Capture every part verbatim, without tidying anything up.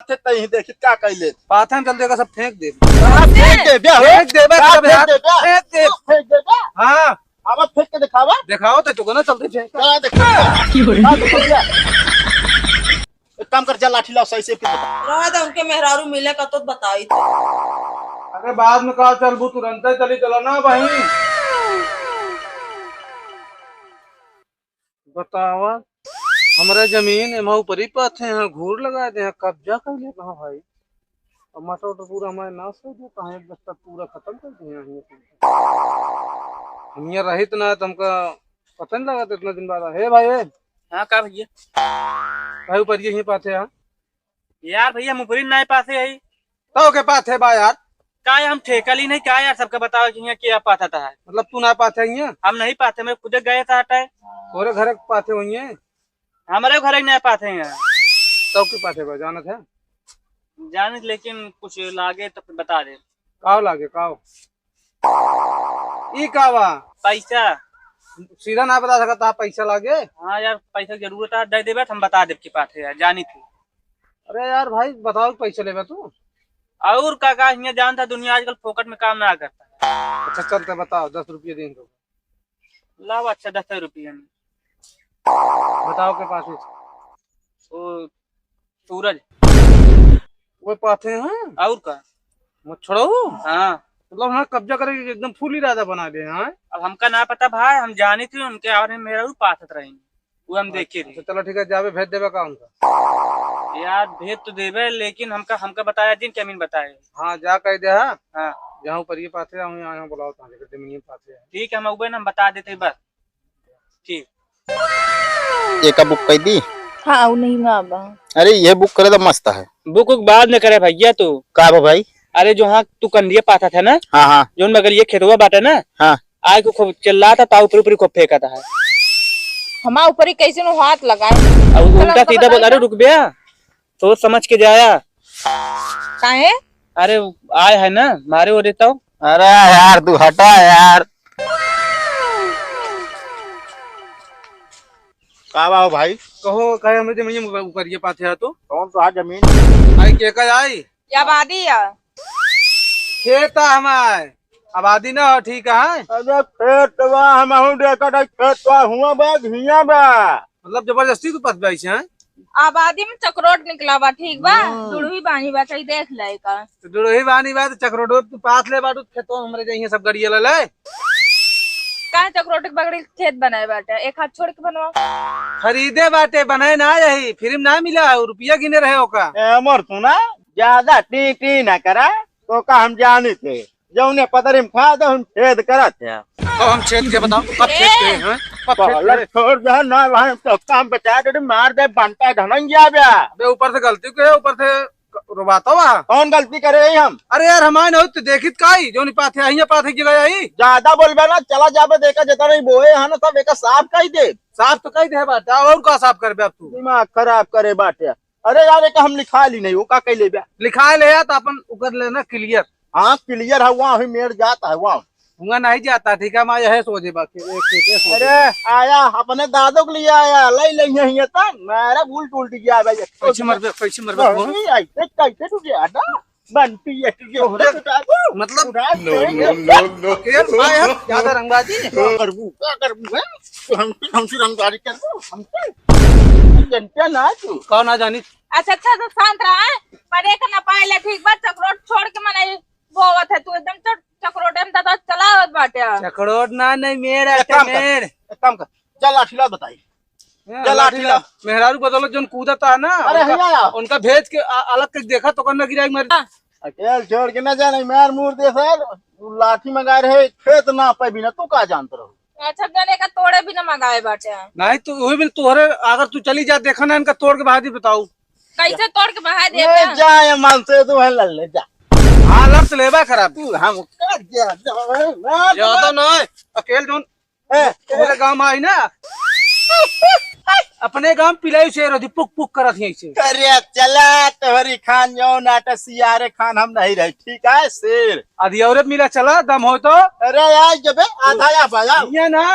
फेंक, तहीं देखित का कइले। पाथन चल देगा, सब फेंक दे। का फेंक दे बे, हो? फेंक दे बे, का सब फेंक यार, दे बे? फेंक दे। फेंक दे बे? हाँ। अब फेंक के दिखावा। दिखाओ तो, तू ना चलते फेंक। का दिखावा? का दिखावा? एक काम कर, जा लाठी लाओ, सही से फिर बता। रहे दे, उनके मेहरारू मिले का तो बताई। अरे बाद में का चलबू, तुरंते चली चला ना बहिन। बतावा, हमरे जमीन एमा ऊपरी पाथे हैं, घूर लगा दे हैं, कब्जा कर ले कहाँ भाई। अब मटर उटर पूरा हमारे नाश कर दिया, कहाँ एक बस्ता पूरा खत्म कर दिया हैं। हम यहाँ रहित ना तो हमका पता नहीं लगा इतना दिन बाद। हे भाई, हे। हाँ, का भैया? भाई ऊपर ये ही पाथे हैं। यार भैया, हम ऊपरी ना पाथे है। तो के पाथे बा यार। का है, हम ठेका ली नहीं का यार, सबका बताओ कि यहाँ क्या पाथा था है। मतलब तू ना पाथे यहाँ? हम नहीं पाथे, मैं खुदे गए था हटाए। तोरे घर के पाथे हुई है? हमारे घर ही नहीं पाथे हैं। तो के पाथे बा, जानत है? जानित, लेकिन कुछ लागे तो फिर बता दे। काव लागे, काव? ई का बा? पैसा। सीधा ना बता सकत, आप पैसा लागे? हाँ यार, पैसा की जरूरत है, दे देबे तो हम बता देब कि पाथे यार, जानी थी। अरे यार भाई, बताओ, पैसा लेबे तू? और का, का हियाँ जानता, दुनिया आजकल फोकट में काम ना करता। अच्छा चलते बताओ, दस रुपये देंगे। लाओ, अच्छा, दस रुपये में। बताओ के पास है? वो सूरज। वो पाथे हैं? और का? मच्छरऊ? हाँ। मतलब हाँ, कब्जा करे के एकदम फुल इरादा बना ले हैं। अब हमका ना पता भाई, हम जानी थी उनके और मेरा भी पाथत रही, वो हम देखे अच्छा, थे। चलो ठीक है, जाबे भेज देबे का उनका? यार भेज तो देबे, लेकिन हमका, हमका बताया जिन के अमीन बताए। हाँ, जा कह दे, हाँ। हाँ। जहाँ ऊपर ये पाथे हैं, यहाँ बुलाओ, तहाँ जगह जमीन पाथे हैं। ठीक है, हम उबे ना, हम बता देते बस। ठीक। एका बुक कइ दी? हाँ, उ नहीं ना बा। अरे, ये बुक करे तो मस्त है। बुक उक बाद में करे भैया तू। का बा भाई? अरे, जो हाँ तू कंडिया पाथा था ना, हाँ, हाँ। जोन बगल ये खेतवा बाटे ना, हाँ। आए को खूब चिल्लाता था, ऊपर ऊपर खूब फेंकता है। हमार ऊपर ही कैसे नो हाथ लगाए। अब चलो, उल्टा हमको सीधा बोल, बताइए अरे ना। रुक बे, सोच समझ के जाया। काहे? अरे आए है ना, मारे हो देता हूँ। अरे यार, तू हटा यार। का बा हो भाई? कहो, कहे हमरे जमीन में ऊपर ये पाथे है तो? कौन सा जमीन? आई के का आई? ये आबादी है। खेत है हमार, आबादी ना हो, ठीक है? अरे खेत बा, हम हूँ देखत है, खेत बा, हुआ बा, हियाँ बा। मतलब जबरदस्ती तू पस बैठे हैं? आबादी में चकरोट निकला बा, ठीक बा? हम्म। दुड़ही बानी बा, चाहे देख ले का। तो दुड़ही बानी बा, तो चकरोट तू पास ले बाटू, खेतों में हमरे जाइए सब गड़िया ले ले। काहे चकरोट के बगड़ी खेत बनाए बाटे, एक हाथ छोड़ के बनवाओ। खरीदे बाटे, बनाए ना यही, फ्री में ना मिला, रुपया गिने रहे ओका। ए, अमर सुना, ज्यादा टी टी ना करा, तो का हम जानी थे। जौने पतरी में खा दे, हम छेद करत है। अब हम छेद के बताओ, कब छेद के हैं? कब छेद पहले के? छोड़ दे ना भाई, तो काम बचा दे, मार दे, बनता धनंजय बे। अबे ऊपर से गलती के, ऊपर से क-, रोबाता हुआ। कौन गलती करे रही हम? अरे यार, हमारे नहीं तो देखित काई, जो नहीं पाथे, यहीं पाथे की गया ही। ज्यादा बोलबे ना, चला जाबे, देखा जता नहीं बोए है ना, सब एक साफ कही दे। साफ तो कही दे बात, और का साफ करबे अब तू? दिमाग खराब करे बाटे। अरे यार, एक हम लिखा ली नहीं, वो का कह लेबे? लिखा ले यार, तो अपन उकर लेना clear। हाँ, clear है, वहाँ ही मेड़ जाता है, वहाँ। हुआ नहीं जाता, ठीक है, मैं यही सोचे बाकी, एक, एक, एक सोचे। अरे, आया, अपने दादू के लिए आया, ले ले यहीं ये तन, मेरा उल्ट उल्ट गया भाई। कैसे मरबे, कैसे मरबे, कौन? नहीं, ऐसे कैसे टूट गया था? बनती है, तुझे हो रहा है, उठा दो। मतलब उठा दो। No, no, no, no। ये भाई, हम ज्यादा रंगबाजी। क्या करबू, क्या करबू, हैं? तो हम, हमसे रंगबाजी करबू, हमसे? जनता ना तू। कौन ना जानी? अच्छा, अच्छा, तो शांत रहा, हैं? पढ़े के ना पाए ले, ठीक बा, चकरोट छोड़ के मनाई बोवत है, तू एकदम तो चकरोटे में दादा चलावत बाटे। चकरोट ना, नहीं, मेड़ एक आटे, काम कर, मेड़। एक काम कर, जा लाठी ला बताई। हाँ, जा लाठी लाठी ला। ला। मेहरारू बदौलत जोन कूदता है ना, अरे उनका, भैया। उनका भेज के आ-, अलग के देखा तो करना गिराई मर। अकेल छोड़ के ना जाने, मार मूर दे सर, तू लाठी मंगा रहे, खेत ना पे भी ना, तू का जानत रहो? अच्छा, गने का तोड़े भी ना मंगाए बाटे। नहीं तो वही भी तोहरे, अगर तू चली जा, देखा ना इनका तोड़ के बहा दी, बताऊ। कैसे तोड़ के बहा दे ले का? जा, ये मन से तू है, ले, ले जा। हाँ, लड़ तो लेबा खराब। तू हम कर जा, जा, जा, जा। ज्यादा ना है, अकेल जोन ए, तोहरे गाँव में आई ना, अपने गाँव में पिलाई शेर होती, पुक पुक करत ही ऐसे। अरे चला, तोहरी खान जो नाटा सियारे खान हम नहीं रहे, ठीक है शेर। आधी औरत मिला, चला, दम हो तो। अरे यार, जबे आधा या बजा। ये ना,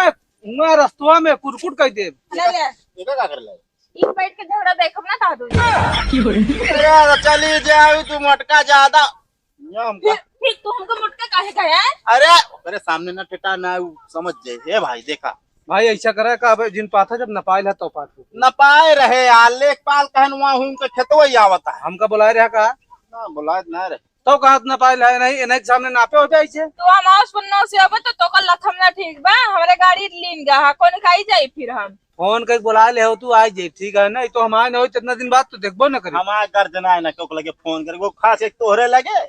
हुआ रस्तवा में कुरकुट कह दे। ले ले। ये का कर ले? ई बैठ के झगड़ा देखब ना, कह दो। अरे, चली जाओ, तू मोटका ज्यादा। ये हमका फिर, फिर तू हमको मोटका काहे कहे? अरे, ओकरे सामने ना टेटा ना, उ समझ जाए। ए भाई, देखा। भाई, ऐसा करे का, अब जिन पाथा जब नपाइल है, तो पाथू। नपाए रहे यार, लेखपाल कहन वहाँ हूँ के खेतवा ही आवत है। हमका बुलाए रहा का? ना, बुलाए ना रहे। तो कहाँ नपाइल है, नहीं, इन्हें के सामने नापे हो जाए छे। तो हम और सुनना से अब तो तोकर लथम ना ठीक बा, हमरे गाड़ी लीन गा, हाँ, कौन खाई जाई फिर हम? फोन कइके बुलाए ले हो तू, आ जाई, ठीक है ना? ई तो हम आए ना होई, इतना दिन बाद तो देखबो ना करी। हमार गर्जना है ना, क्यों लगे फोन करे, वो खास एक तोहरे लगे,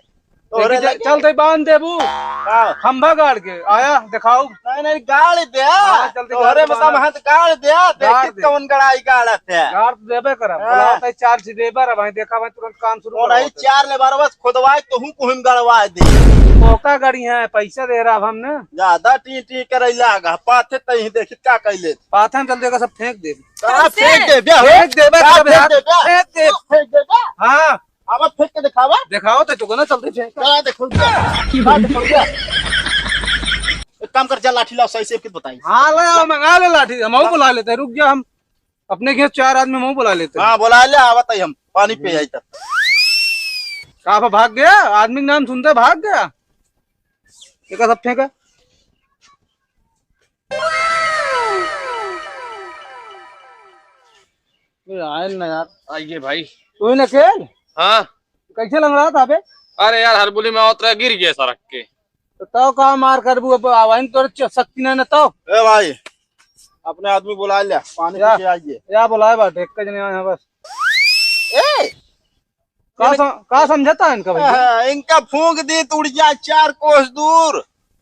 तोहरे देखी, लगे। चल, तई बांध देबू। का? खंभा गाड़ के आया, दिखाऊ। नहीं, नहीं, गाड़ दे। हाँ, चल, तई तोहरे गाड़ में दे। सब हाथ गाड़ दे, गाड़ देखी दे। कौन गड़ाई गाड़त है। गाड़ तो देबे करब। हाँ। बुलाओ, तई चार से देबे रह भाई, देखा भाई, तुरंत काम शुरू वो करो। नहीं, चार ले बार बस खुदवाए, तो हूँ कुहिम गड़वाए दे। मौका गड़ी है, पैसा दे रहा अब हम ना। ज्यादा टी टी करैला गा, पाथे तई देखी का कैले। पाथन चल देगा, सब फेंक दे। का कैसे? फेंक दे बे, फेंक दे बे, का तब फेंक यार, दे बे? फेंक दे। फेंक दे बे? हाँ। अब फेंक के दिखावा। दिखाओ तो, चुको ना चलते फेंक। का देखो क्या? का देखो क्या? एक काम कर, जा लाठी लाओ, सही से कित बताई। हाँ, ले आओ, मंगा ले लाठी, हम और बुला लेते हैं, रुक जा, हम अपने घर चार आदमी हम और बुला लेते हैं। हाँ, बुला ले, आवत है हम, पानी पे आई तब। का भाग गया? आदमी के नाम सुनते भाग गया? ये का सब फेंका? ए, आए न यार। आइए भाई। तू ही न खेल? हाँ। कैसे लंगड़ा था बे? अरे यार, हरबुली में आवत रहा, गिर गया सड़क के। तो तब का मार करबू, अब आवाइन तोर च-, शक्ति नहीं न तो। ए भाई, अपने आदमी बुला ले, पानी या, पी के आइए। या बुलाए बाटे, एक जने आए हैं बस। ए, का इन्हें सम-, का समझता है इनका भैया? हाँ, इनका फूंक दी तो उड़ जाए चार कोस दूर।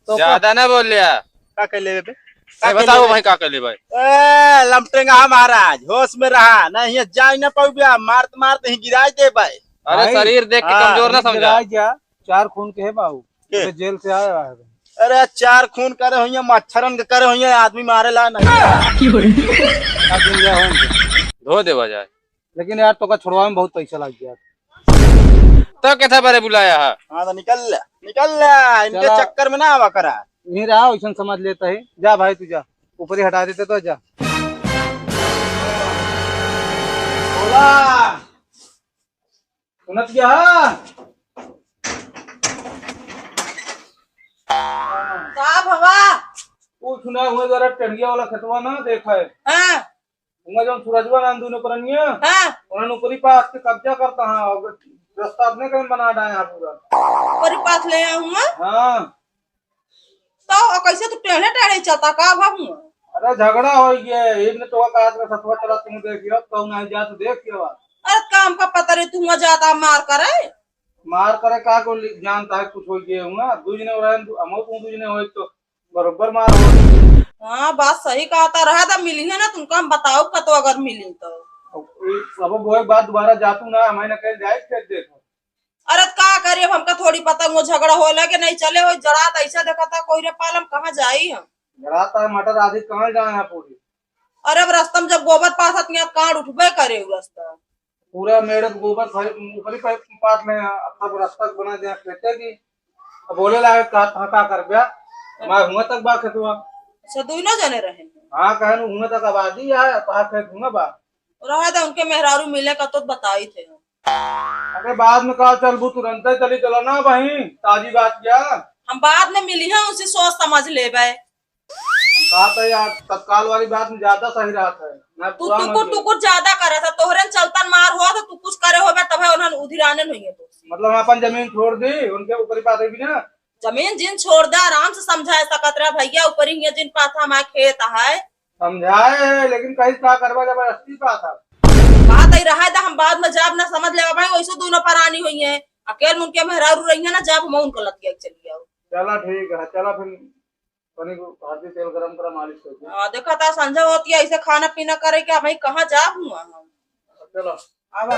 तो का ज्यादा ना बोल लिया। का कर लेबे बे? ए, का कर बताओ लेबे? भाई, का कर लेबे? ए, लमटेंगा महाराज, होश में रहा, नहीं ये जाए ना पाउबे, मारत मारत ही गिराई देबे। अरे भाई, शरीर देख के हाँ। कमजोर ना समझा। गिराई जा, चार खून के है बाबू, के? तो जेल से आया है। अरे चार खून करे होइए, मच्छरन के करे होइए, आदमी मारे ला नहीं। का दिन गया हो? धो देवा जाए। लेकिन यार, तोका छोड़वावे में बहुत पैसा लग गया। तो कैसा बारे बुलाया है? हाँ, तो निकल ले, निकल ले, इनके चला। चक्कर में ना आवा करा। यहीं रहा, वैसन समझ लेता है। जा भाई, तू जा, ऊपर ही हटा देते तो जा। बोला, सुनत क्या है? का भवा? कुछ ना, हुए जरा टेढ़िया वाला खेतवा ना देखा है। हाँ। हुआ जौन सूरजवा नाम दूनो परनिया, हाँ। उन्होंने ऊपरी पास के कब्जा करता है और रास्ता अपने कहीं बना डाए हैं पूरा। ऊपरी पास ले आऊंगा? हाँ। तो और कैसे तू टेढ़े टेढ़े चलता का बाबू? अरे झगड़ा हो गया, इनने तो कहा था सतवा चला तुम देख लियो, तो नहीं जा तो देख लियो। अरे काम का पता रे, तू हुआ जाता मार करे? मार करे का को लि-, जानता है कुछ हो गया हुआ, दूजने हो रहे हैं, हम तुम दूजने हो तो बरोबर मार हो। हाँ, बात सही कहता रहा था, मिली है ना तुमका, हम बताओ कतो अगर मिली तो। अब ई, अब वो एक बात दोबारा जातू ना, हमें ना कहीं जाए खेत देखो। अरे का करी, अब हमका थोड़ी पता, वो झगड़ा होए लगे, नहीं चले हो, जड़ात ऐसा देखा था, कोई रे पालम कहाँ जाई हम? जड़ात है, मटर आदि कहाँ जाए हैं पूरी? अरे अब रास्ता में जब गोबर पाथत, यहाँ कांड उठबे करे उ रास्ता। पूरा मेड़ गोबर खा-, ऊपरी पाइप पाथ में, अब सब रास्ता बना दिया खेते की। अब बोले लागे का, का, का कर ब्या? मैं हुआ तक बा खेतवा। अच्छा, दोनों जने रहे? हाँ, कहन हुआ तक आबादी है, कहा खेत हुआ बा। रहा था, उनके मेहरारू मिले का तो बताई थे हम। अरे बाद में का चलबू, तुरंते चली चला ना बहिन, ताजी बात क्या? हम बाद में मिली हैं, उसे सोच समझ लेबे। हम कहा था यार, तत्काल वाली बात में ज्यादा सही रहत है। मैं तू पुरान हो टुकुर गया। टुकुर ज्यादा करे था, तोहरे चलतन मार हुआ तो तू कुछ करे होबे तब है उन्हन उधिरानन होइए तो। मतलब हम अपन जमीन छोड़ दी, उनके ऊपर ही पास भी ना। जमीन जिन छोड़ दे, आराम से समझाए सकत रहा भैया, ऊपर ही जिन पाथा हमारे खेत है। समझाए है, लेकिन कहीं का करवा जबरदस्ती पाथा। बात ही रहा था, हम बाद में जाब ना समझ लेवा भाई, वैसे दोनों परानी हुई है, अकेल में उनके मेहरारू रही है ना, जाब हम उनका लतिया के चली आओ। चला ठीक है, चला फिर। तनी को हल्दी तेल गरम करा, मालिश कर दे। हाँ, देखा था, संझा होती है, ऐसे खाना पीना करे क्या भाई, कहाँ जाब हुआ हम? चलो। आवा।